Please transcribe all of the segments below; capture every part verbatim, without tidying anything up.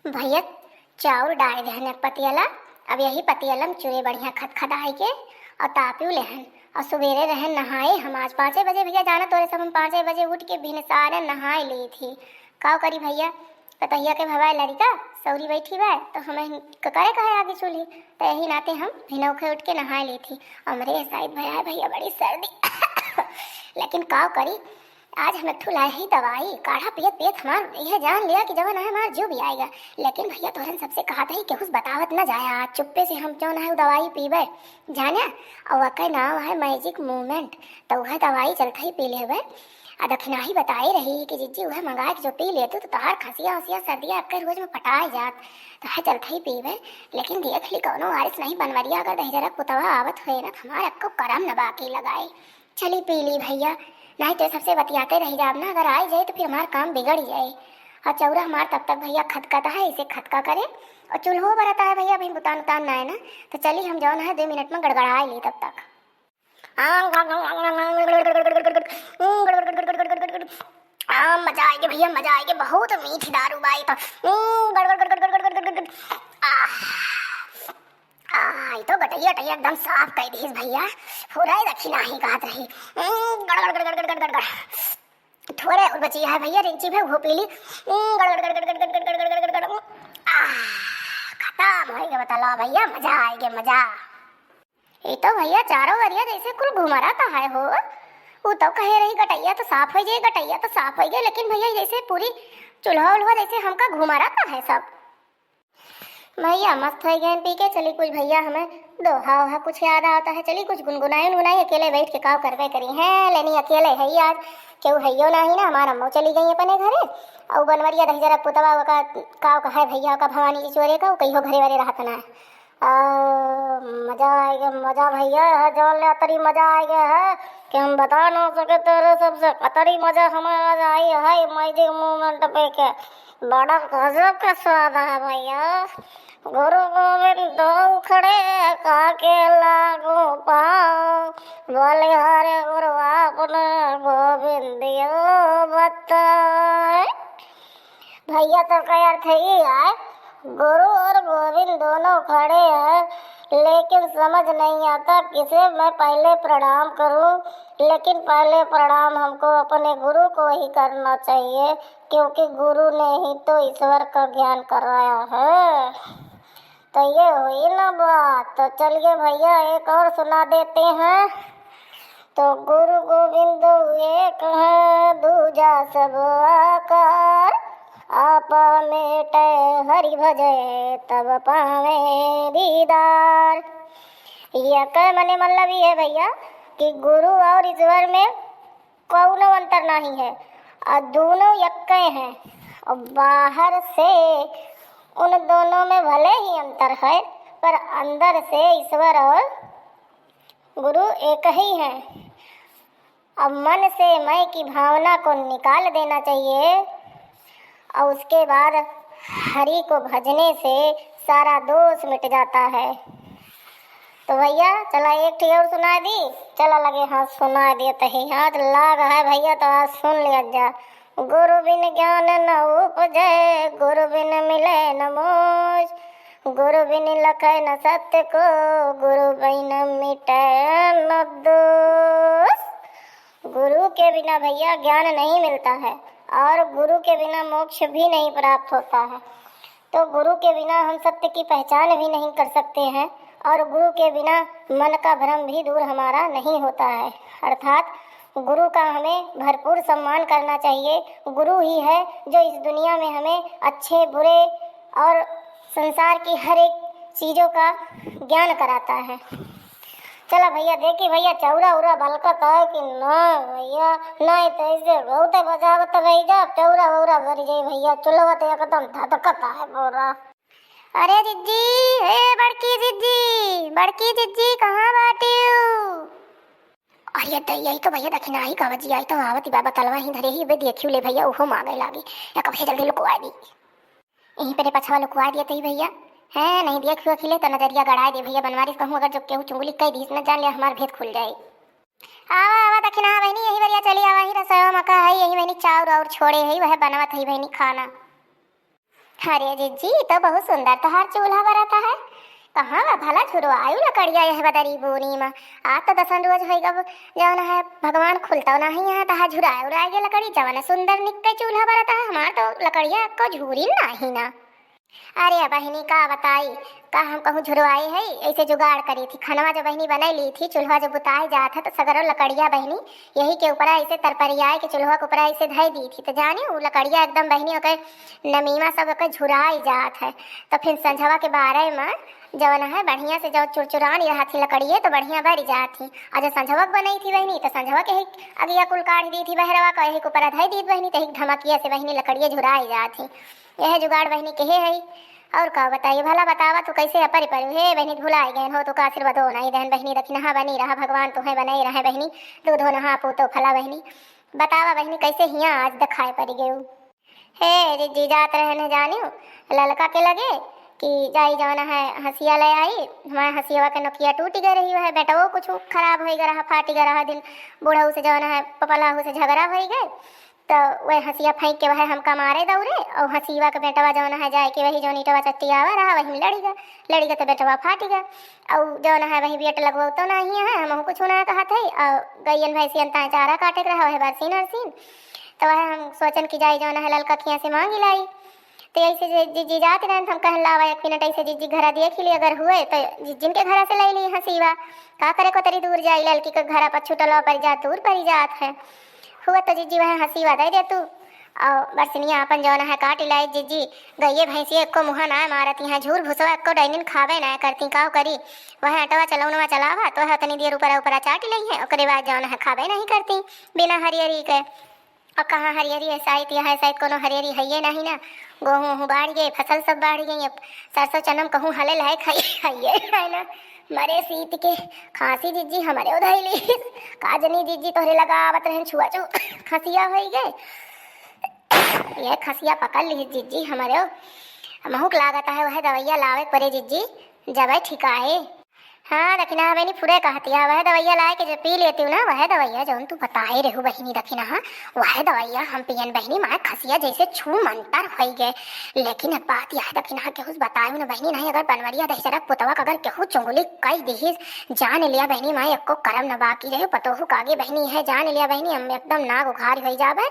भैया, चाउर डारि देहन एक पतियला। अब यही पतियला में चूरे बढ़िया खदखदाइ के अउर तापिउ लेहन। अउर सुबेरे रहन नहाए हम, आज पाँचे बजे भैया, जाना तोरे सब, हम पाँचे बजे उठ के भिनसारे नहाए लेइत ही। काउ करी भैया, पतोहिया के भवाए लड़िका सौरी बैठी बाए, तो हमें क-, करे कहे आगे चूल्ही, तो यही नाते हम भिनौखे उठ के नहाए लेइत ही। हमरे साइत भया है भैया बड़ी सर्दी। लेकिन काउ करी, आज हम एक ठो लाए ही दवाई, काढ़ा पियत पियत हमार यह जान लिया कि जवन है हमार जीव भी आएगा। लेकिन भैया तोहरन सबसे कहत ही केहू से बतावत न जाया, आज चुप्पे से हम जवन है उ दवाई पीबे, जाने। अउर ओकर नाम है Magic Moment, तो वह दवाई चलत ही पी लेबे। आ दखिनाही बताए रही कि जिज्जी वह मंगाए के जो पी लेतू तो तोहार खसिया उसिया सर्दिया आपके रोज में पटाए जात, तो है चलत ही पीबे। लेकिन देख ली कौनो वारिस नहीं बनवरिया, अगर दहिजरा पुतवा आवत होए ना तो हमार अक्को करम न बाकी लगाए। चली पी ली भैया, नहीं तो सबसे बतियाते रह जाब ना, अगर आइ जाए तो फिर हमार काम बिगड़ जाए। अउर चौरा हमार तब तक भैया खदकत है, इसे खदका करे, अउर चूल्हो बरता है भैया, अभी बुतान उतान ना है ना, तो चली हम जौन है दो मिनट में गड़गड़ाए ली तब तक। आ, मजा आएगी भैया, मजा आएगी, बहुत मीठी दारू बाई तो। आह। आ, ई तो गटैया टैया एकदम साफ कइ दीस भैया। पूरा ही दखिनाही कहत रही। हम्म, गड़, गड़, गड़। थोड़े और बची है भैया, रेंची में वो पी ली। हम्म, गड़, गड़, गड़। आ, खतम होइ गए, बतला भैया, मजा आइ गए, मजा। ई तो भैया चारों ओरिया जैसे कुल घुमरा तो है हो। उ तो कहे रही गटैया तो साफ होइ जाए, गटैया तो साफ होइ जाए, लेकिन भैया जैसे पूरी चूल्हा उल्हा जैसे हमका घुमरा तो है सब। भैया मस्त होइ गए पी के। चली कुछ भैया हमें दोहा ओहा कुछ याद आवत है, चली कुछ गुनगुनाई उनगुनाई, अकेले बैठ के काव करबे करी हैं, लेनी अकेले है ही आज, केहू है यो नाही ना, हमार अम्मो चली गई अपने घरे, अउ बनवरिया दहिजरा पुतवा ओका काव कहे भैया ओका भवानी जी चोरे का, उ कहियो घरे वरे रहत ना है। आ, मजा आइ गए, मजा भैया है, जान ले अतरी मजा आइ गए है कि हम बता ना सके तोरे सबसे, अतरी मजा हमें आज आई है Magic Moment पे के। बड़ा गजब का स्वाद है भैया। गुरु गोविंद दो खड़े काके लागू पाँव, बलिहारे गुरु आपने गोविंद यो बताए। भैया तो का अर्थ ही है, गुरु और गोविंद दोनों खड़े हैं, लेकिन समझ नहीं आता किसे मैं पहले प्रणाम करूं। लेकिन पहले प्रणाम हमको अपने गुरु को ही करना चाहिए, क्योंकि गुरु ने ही तो ईश्वर का ज्ञान कराया है। तो ये हुई ना बात। तो चलिए भैया, एक और सुना देते हैं। तो गुरु गोविंद एक है, दूजा सब आकार, आपा मेटे हरि भजे, तब पावे दीदार। ये कह मने मतलब ये है भैया कि गुरु और ईश्वर में कौनो अंतर नहीं है और दोनों यक्के हैं। और बाहर से उन दोनों में भले ही अंतर है, पर अंदर से ईश्वर और गुरु एक ही हैं। अब मन से मैं की भावना को निकाल देना चाहिए और उसके बाद हरि को भजने से सारा दोष मिट जाता है। तो भैया, चला एक ठे और सुना दी। चला लगे, हाँ, सुना दिए तही। हाँ, तो लाग है भैया, तो आज सुन लिया जा। गुरु बिन ज्ञान न उपजे, गुरु बिन मिले न मोक्ष, गुरु बिन लखे न सत्य को, गुरु बिन मिटे न दोष। गुरु के बिना भैया ज्ञान नहीं मिलता है और गुरु के बिना मोक्ष भी नहीं प्राप्त होता है। तो गुरु के बिना हम सत्य की पहचान भी नहीं कर सकते हैं और गुरु के बिना मन का भ्रम भी दूर हमारा नहीं होता है। अर्थात गुरु का हमें भरपूर सम्मान करना चाहिए। गुरु ही है जो इस दुनिया में हमें अच्छे बुरे और संसार की हर एक चीज़ों का ज्ञान कराता है। चला भैया, देखी भैया, चौरा उरा बलकत है कि ना भैया? नहीं तो ऐसे बहुते बजावत रही जा, चौरा उरा भर जाई भैया, चुलवा तो एकदम धधकत है पूरा। अरे जिज्जी, ए बड़की जिज्जी, बड़की जिज्जी, कहाँ बाटिउ? अरे दैया, ई तो भैया दखिनाही का बजी आई, तो आवत बा, बतलवा ही धरे ही, बे देखियो ले भैया, उहो मांगे लागी। या कब है जल्दी लुकवा दी। यहीं पे रे पछवा लुकवा दिया तई भैया। हैं, नहीं दिया क्यों अखिले, तो नजरिया गड़ाए दे भैया, बनवारी कहूँ अगर जो केहू चुंगली कह दीस न, जान ले हमार भेद खुल जाए। आवा, आवा दखिना बहिनी, यही बरिया चली आवा, ही रसोई में का है, यही बहिनी चाउर और छोड़े है, वह बनवत है बहिनी खाना। अरे जिज्जी, ई तो बहुत सुंदर तोहार चूल्हा बरत है। कहाँ बा भला झुरवायु लकड़िया यह बदरी बूनी मा? आज तो दसन रोज होई गब, जौन है भगवान खुलतौ नाही यहाँ तहा झुराए उराए गे लकड़ी, जवन सुंदर निक के चूल्हा बरत है। हमार तो लकड़िया को झूरी नाही ना। अरे बहिनी का बताई, का हम कहूँ झुरवाई है, ऐसे जुगाड़ करी थी। खनवा जो बहिनी बनाई ली थी, चूल्हा जो बुताए जात है तो सगरो लकड़िया बहिनी यही के ऊपरा ऐसे तरपरियाए के चूल्हा के ऊपरा ऐसे धई दी थी। तो जानी उ लकड़िया एकदम बहिनी ओके नमीमा सब ओके झुराई जात है। तो फिर संझवा के बारे में जवन है बढ़िया से जो चुरचुरान रहा थी लकड़िए तो बढ़िया बरी जात थी। और जो संझवा के बनाई थी बहिनी तो संझवा के ही अगिया कुल काढ़ दी थी बहरवा का, यही के ऊपरा धई दी बहिनी, तो यही धमकिया से बहिनी लकड़िए झुराई जात थी। यह जुगाड़ बहिनी केहे है। और का बताई भला, बतावा तू कैसे अपरि पड़ू? हे बहिनी भुलाई गए हो, तो का आशीर्वादो नहीं देन बहिनी, दखिनहा बनी रहा, भगवान तुहे बनाई रहे बहिनी, दूधो नहा पूतो फला बहिनी। बतावा बहिनी कैसे हिया आज दिखाए पड़ गयू? हे जिज्जी जात रहन जानियो ललका के लगे कि जाई जौन है हंसिया ले आई, हमारे हंसिया के नोकिया टूट गए रही है, बेटवो कुछ खराब हो गए रहा, फाट गए रहा, दिन बूढ़ऊ से जौन है पपलहू से झगड़ा हो गए। तो वह हंसिया फेंक के वह हमका मारे दौड़े, और हंसीवा के बेटवा जौन है जाए के वही जौन ईटवा चट्टी आवा रहा, वही में लड़ी गए, लड़ी गए तो बेटवा फाटी गए। और जौन है वही बेट लगवो तो नहीं है, हम कुछ ना कहत है। और गैयन भैंसियन ताए चारा काटे के रहा, वह बरसीन अरसीन। तो वह हम सोचन कि जाई जौन है ललका खिया से मांगी लाई। तो ऐसे जे जिज्जी जात रहन, हम कहन लावा एक मिनट ऐसे जिज्जी घरा देख ही ली, अगर हुए तो जिज्जिन के घरा से ले ली हंसीवा। का करे को तरी दूर जाई, ललकी के घरा पर छुटल पर जा दूर पड़ी जात है। हुआ तो जिज्जी वह हंसीवा दे दे तू। और बरसनिया अपन जौन है काट लाई जिज्जी। गइये भैंसिया एको मुहा ना मारती हैं, झूर भुसवा एको डाइनिन खावे ना करती, काव करी? वह अटवा चलौनवा चलावा तो है उतनी देर ऊपर ऊपर चाट लई है, ओकरे बाद जौन है खावे नहीं करती बिना हरियरी के। और कहाँ हरियरी है, शायद यह है, शायद कोनो हरियरी है ये नहीं ना। गोहूँ ओहूँ बाढ़ गए, फसल सब बाढ़ गई, अब सरसों चनम कहूँ हले लायक है, है ये है ना। मरे सीत के खांसी जिज्जी हमरे उधैली। का जनी जिज्जी तोहरे लगा आवत रहन छुआ छू खसिया होई गए। ये खसिया पकड़ ली जिज्जी हमरे। महूक लागत है, वह दवैया लावे परे जिज्जी, जबै ठिकाए। हाँ दखिनहा बहिनी फुरे कहतिया, वह दवैया लाए के जो पी लेती हूँ ना, वह दवैया जौन तू बताए रहू बहिनी दखिनहा, वह दवैया हम पियन बहिनी, माए खसिया जैसे छू मंतर होई गए। लेकिन अब बात यह दखिनहा केहू से बतायू ना बहिनी, नहीं अगर बनवरिया दहिजरक पुतवा के अगर केहू चुंगली कई दिहिस, जान लिया बहिनी माए एको करम न बाकी रहे, पतोहू कागे बहिनी है, जान लिया बहिनी हम एकदम नाग उघार होई जाबे।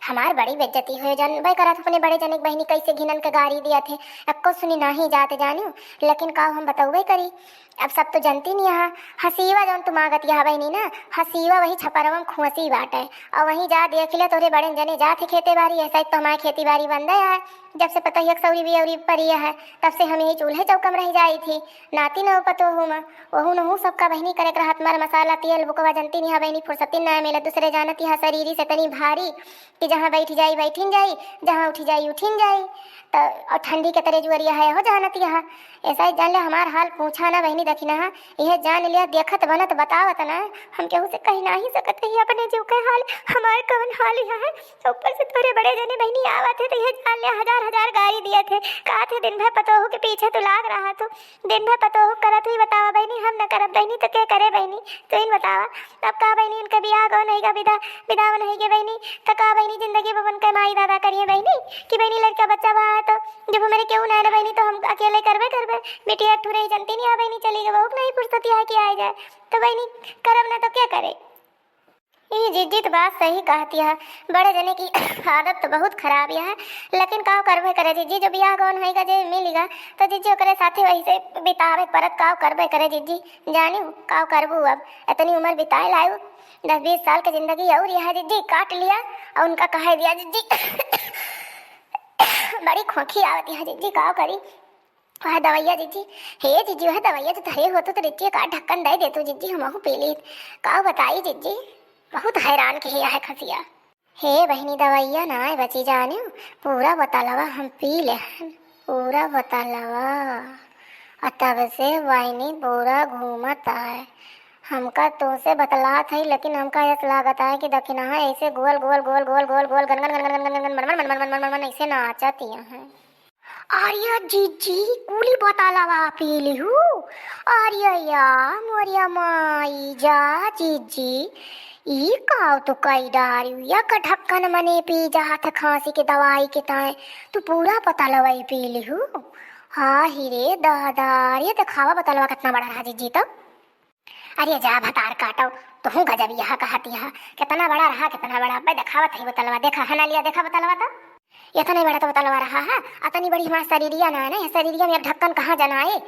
हमार बड़ी बेइज्जती होई, जानबे करत अपने बड़े जने के बहिनी कैसे घिनन के गारी दिया थे, एको सुनी नाही जात जानियो, लेकिन का हम बतौबे करी। अब सब तो जनती नहीं यहाँ। हसीवा जौन तू मांगत यहाँ बहिनी ना, हसीवा वही छपरवा में खुआसी बाटे। और वहीं जा देख ले, तोरे बड़े जने जात है खेते बारी, ऐसा ही तो हमारे खेती बारी बंद है। जब से पता ही एक सौरी बियौरी परी है, तब से हम यही चूल्हे चौका में रह जाई थी। नाती न पतो हूँ मैं, वहू नहू सबका बहिनी करे के रहत मर मसाला तेल बुकवा जनती नहीं बहिनी, फुर्सती ना मिले दूसरे जानत यहाँ शरीरी से तनी भारी कि जहाँ बैठ जाई बैठिन जाई, जहाँ उठी जाई उठिन जाई। त और ठंडी के तरे जुअरिया है हो जानत यहाँ। ऐसा ही जान ले हमार हाल पूछा ना बहिनी दखिनहा, यह जान लिया देखत बनत बतावत ना, हम केहू से कही नाही सकत ही अपने जीव के हाल, हमार कवन हाल यहाँ है। ऊपर से तोरे बड़े जने बहिनी आवत है तो यह जान ले हजार हजार गारी दिया थे, का थे दिन भर पतोहू के पीछे तू लाग रहा तू, दिन भर पतोहू करत हुई बतावा बहिनी, हम न करब बहिनी तो के करे बहिनी, तू ही बतावा। अब का बहिनी उनके बियाह गौन है गा, विदा विदावन है गे बहिनी, तो का बहिनी जिंदगी भवन के माई दादा करिए बहिनी कि बहिनी लड़का बच्चा बा तो जब हमारे केहू ना है ना बहिनी, तो हम अकेले करबे करबे। बेटी एक ठुरे ही जनती नहीं आ बहिनी, चली गए, बहुत नहीं फुर्सत यहाँ की आए जाए, तो बहिनी करब ना तो क्या करे? ये जिज्जी तो बात सही कहती है, बड़े जने की आदत तो बहुत खराब है, लेकिन का करबे करे जिज्जी, जब यह गौन होएगा जे मिलेगा तो जिज्जी ओकरे साथे वही से बितावे परत, का करबे करे जिज्जी, जानी का करबू अब, इतनी उम्र बिताए लायू, दस बीस साल की जिंदगी और यह जिज्जी काट लिया और उनका कहे दिया जिज्जी। बड़ी खोखी आवत है जिज्जी, का करी? वह दवैया जिज्जी, हे जिज्जी, वह दवैया जो धरे हो तो, तो रिच्ची का ढक्कन दे दे तू जिज्जी, हमहू पी ली। का बताई जिज्जी, बहुत हैरान के है खसिया। हे बहिनी, दवैया ना बची जाने, पूरा बोतलवा हम पी ले हन, पूरा बोतलवा। और तब से बहिनी पूरा घूमत है। हमका तो से बतलात है, लेकिन हमका ऐस लागत है कि दखिनहा ऐसे गोल गोल गोल गोल गोल गोल गन गन गन गन गन गन गन मन मन मन मन मन मन मन ऐसे नाचत यहाँ है। अरे जिज्जी, कुली बतलवा पी लिहू? अरे या मोरिया माई, जा जिज्जी, ई काव तू कई डारिउ? या का ढक्कन मने पी जात खांसी के दवाई के ताए, तू पूरा बतलवा ही पी लिहू? हा ही रे दादा, अरे देखावा बतलवा कितना बड़ा रहा जिज्जी तो। अरे जा भतार काटो, तुहू गजब यह कहत यह, कितना बड़ा रहा, कितना बड़ा। अबे देखावत है बतलवा, देखा है ना लिया, देखा बतलवा तो। इतना बड़ा तो बतलवा रहा है, अतनी बड़ी हमार शरीरिया ना है ना, ये शरीरिया में अब ढक्कन कहाँ जनाए?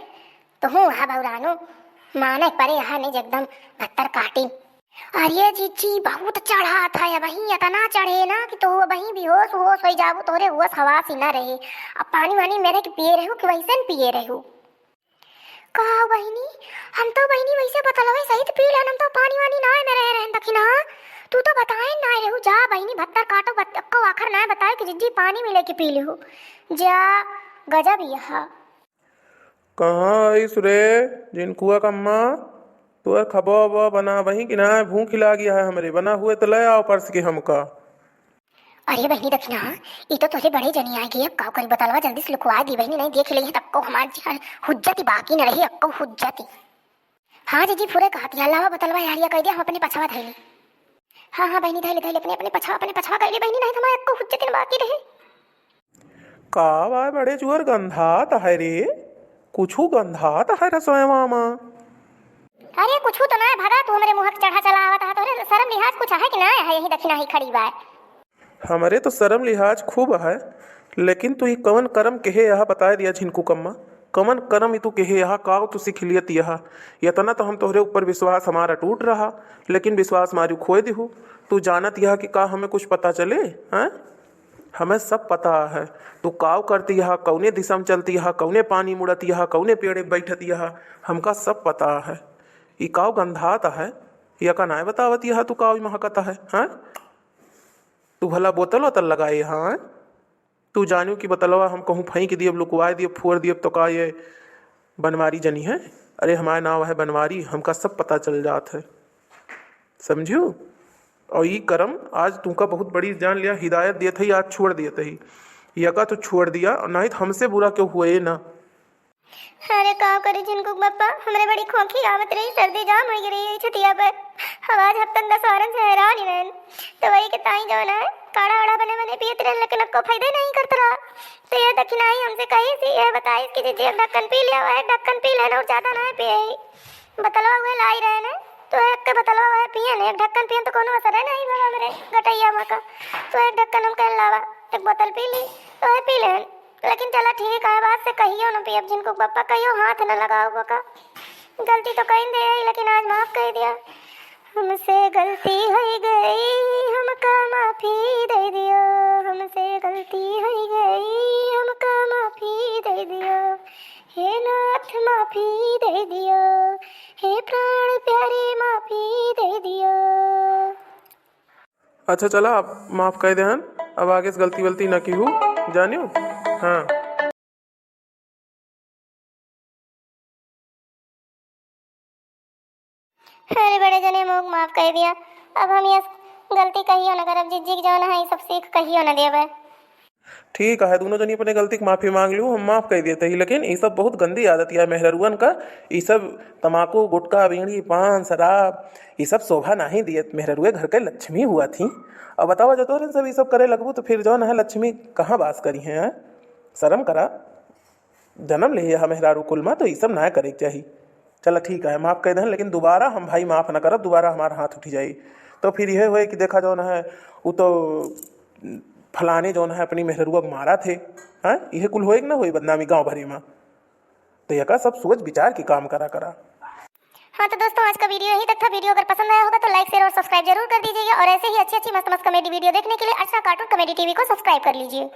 तुहू हा बौरानो, माने परे यह नहीं एकदम भत्तर काटी। अरे जिज्जी, बहुत चढ़ात है, अबहीं इतना चढ़े ना कि तू अबहीं बेहोश होश होई जाबू, तोरे होश हवास ही ना रहे। अब पानी वानी मेरे के पिए रहू कि वैसे न पिए रहू? का बहिनी, हम तो बहिनी वैसे बतलवे सहित पी लेन, हम तो पानी वानी नाय में रहे रहन दखिना। तू तो बताए नाय रहू, जा बहिनी भत्तर काटो, बत-, को आखर नाय बताए कि जिज्जी पानी मिले के पी लेहू। जा, गजब यह। कहाँ आइस रे जिनकुआ कम्मा? तोर खबो अबो बना बही कि नाय, भूख लागी है हमरे, बना हुए तो ले आओ परस के हमका। अरे बहिनी दखिना, ई तो तोहरे बड़े जनी आए गए, अब का करी बतलवा, जल्दी से लुकवा दी बहिनी, नहीं देख लेइहैं तक्को हमार जी, हुज्जती बाकी न रही, अक्को हुज्जती। हाँ जिज्जी, फुरे कहत या, लावा बतलवा यारिया कह दिया, हम अपने पछवा धैली। हाँ, हाँ बहिनी, धैली, धैली, अपने, अपने पछवा, अपने पछवा कह ली बहिनी, नहीं तो हमार अक्को हुज्जती न बाकी रही। का बा, बड़े जुअर गंधात है रे, कुछु गंधात है रसोईवा मा। अरे कुछु तो ना, भगा तू, हमरे मुँह के चढ़ा चला आवत है, तोहरे शर्म लिहाज कुछ है कि ना है, यही दखिना ही खड़ी बा। हमरे तो शर्म लिहाज खूब है, लेकिन तू ई कवन करम केहे यह बताए दिया झिनकू कम्मा, कवन करम ई तू केहे यह, काव तू सीख लियत यह? यतना तो हम तोहरे ऊपर विश्वास हमारा टूट रहा, लेकिन विश्वास मारू खोए दिहू। तू जानत यह कि का हमें कुछ पता चले, हैं? हमें सब पता है, तू काव करती यह, कौने दिशा में चलती यह, कौने पानी मुड़त यह, कौने पेड़े बैठत यह, हमका सब पता है। ई काव गंधात है, यह का नाय बतावत यह, तू काव महकत है, हैं? तू भला बोतल वोतल लगाए यहाँ, हैं? तू जानू कि बतलवा हम कहूँ फेंक दियब, लुकवाए दियब, फोर दियब, तो का ये बनवारी जनी है? अरे, हमार नाव है बनवारी, हमका सब पता चल जात है, समझू? और ई करम आज तुमका बहुत बड़ी जान लिया, हिदायत दियत है, आज छोड़ दियत है, यका तो छोड़ दिया, और नहीं तो हमसे बुरा क्यों हुए ना। अरे का करी झिनकू बप्पा, हमरे बड़ी खोंखी आवत रही, सर्दी जाम होइ गई रही छतिया पर। हम आज हफ्तन दसवारन से हैरान ही रहन, तो वही के ताई जौन है काढ़ा वाढ़ा बने बने पियत रहन, लेकिन अक्को फायदा नहीं करत रहा। तो यह दखिनाई हमसे कही सी, यह बताई कि जिज्जी एक ढक्कन पी लिया, वह एक ढक्कन पी लेना और ज्यादा ना पिए। बतलवा वह लाई रहन, तो एक के बतलवा वह पियन, एक ढक्कन पियन तो कोनो असर है नहीं बाबा हमरे गटैया मा का। तो एक ढक्कन हम कहन लावा, एक बोतल पी ली, तो वह पी लेन। लेकिन चला ठीक है, बात से कहियो न पियब झिनकू बप्पा, कहियो हाथ न लगाओ बका। गलती तो कइन दे, लेकिन आज माफ कइ दिया। हमसे गलती होइ गई, हमका माफी दे दियो। हमसे गलती होइ गई, हमका माफी दे दियो। हे नाथ माफी दे दियो, हे प्राण प्यारे माफी दे दियो। अच्छा चला, अब माफ कइ देहन, अब आगे से गलती वलती न किहू, जानियो? हाँ। अरे बड़े जने मोक माफ कइ दिया, अब हम यस गलती कहियो न करब, जिज्जी के जौन है, ई सब सीख कहियो न देबे। ठीक है, दुनो जनी अपने गलती के माफी मांग लियो, हम माफ कइ देत ही, लेकिन ई सब बहुत गंदी आदत या मेहररुअन का, ई सब तमाकू, गुटखा, बीड़ी, पान, शराब, ई सब शोभा नाहीं दियत। मेहररुए घर के लक्ष्मी हुआ थी। अब बतावा, जो तोहरे सब ई सब करे लगबू, तो फिर जौन है लक्ष्मी कहाँ बास करिहैं, हैं? शर्म करा। जनम लेहे हा मेहरारू कुल मा, तो ई सब ना करे के चाही। चला ठीक है, माफ कइ देहन, लेकिन दोबारा हम भाई माफ ना करब, दोबारा हमार हाथ उठी जाई। तो फिर यह होए कि देखा जौन है, उ तो फलाने जौन है अपनी मेहररुआ के मारा थे, हाँ, यह कुल होए कि ना होए बदनामी गाँव भरे मा। तो यका सब सोच विचार के काम करा करा। हाँ तो दोस्तों, आज का video यहीं तक था। Video अगर पसंद आया होगा तो like, share और subscribe जरूर कर दीजिएगा और ऐसे ही अच्छी अच्छी मस्त मस्त comedy video देखने के लिए अर्चना Cartoon Comedy TV को subscribe कर लीजिए।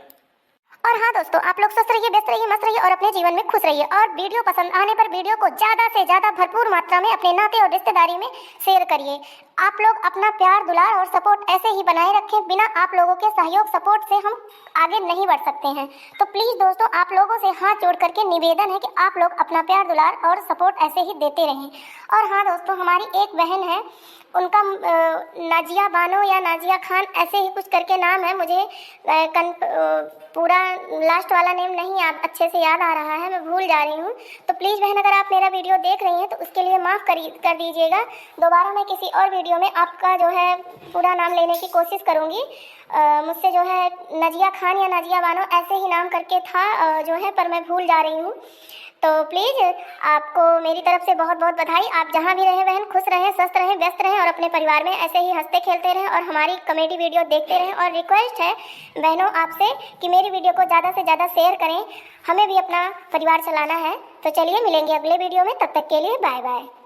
और हाँ दोस्तों, आप लोग स्वस्थ रहिए, व्यस्त रहिए, मस्त रहिए और अपने जीवन में खुश रहिए। और video पसंद आने पर video को ज्यादा से ज्यादा भरपूर मात्रा में अपने नाते और रिश्तेदारी में share करिए। आप लोग अपना प्यार, दुलार और सपोर्ट ऐसे ही बनाए रखें। बिना आप लोगों के सहयोग, सपोर्ट से हम आगे नहीं बढ़ सकते हैं। तो प्लीज दोस्तों, आप लोगों से हाथ जोड़ करके निवेदन है कि आप लोग अपना प्यार, दुलार और सपोर्ट ऐसे ही देते रहें। और हाँ दोस्तों, हमारी एक बहन है, उनका अ, नाजिया बानो या नाजिया खान ऐसे ही कुछ करके नाम है, मुझे अ, कन अ, पूरा लास्ट वाला नेम नहीं याद, अच्छे से याद आ रहा है, मैं भूल जा रही हूँ। तो प्लीज बहन, अगर आप मेरा वीडियो देख रही हैं तो उसके लिए माफ़ करी कर दीजिएगा। दोबारा मैं किसी और वीडियो में आपका जो है पूरा नाम लेने की कोशिश करूँगी। अ, मुझसे जो है नजिया खान या नाजिया बानो ऐसे ही नाम करके था, अ, जो है, पर मैं भूल जा रही हूँ। तो प्लीज आपको मेरी तरफ से बहुत बहुत बधाई। आप जहाँ भी रहें बहन, खुश रहें, स्वस्थ रहें, व्यस्त रहें और अपने परिवार में ऐसे ही हंसते खेलते रहें और हमारी कॉमेडी वीडियो देखते रहें। और रिक्वेस्ट है बहनों आपसे कि मेरी वीडियो को ज़्यादा से ज़्यादा शेयर करें, हमें भी अपना परिवार चलाना है। तो चलिए मिलेंगे अगले वीडियो में, तब तक के लिए बाय बाय।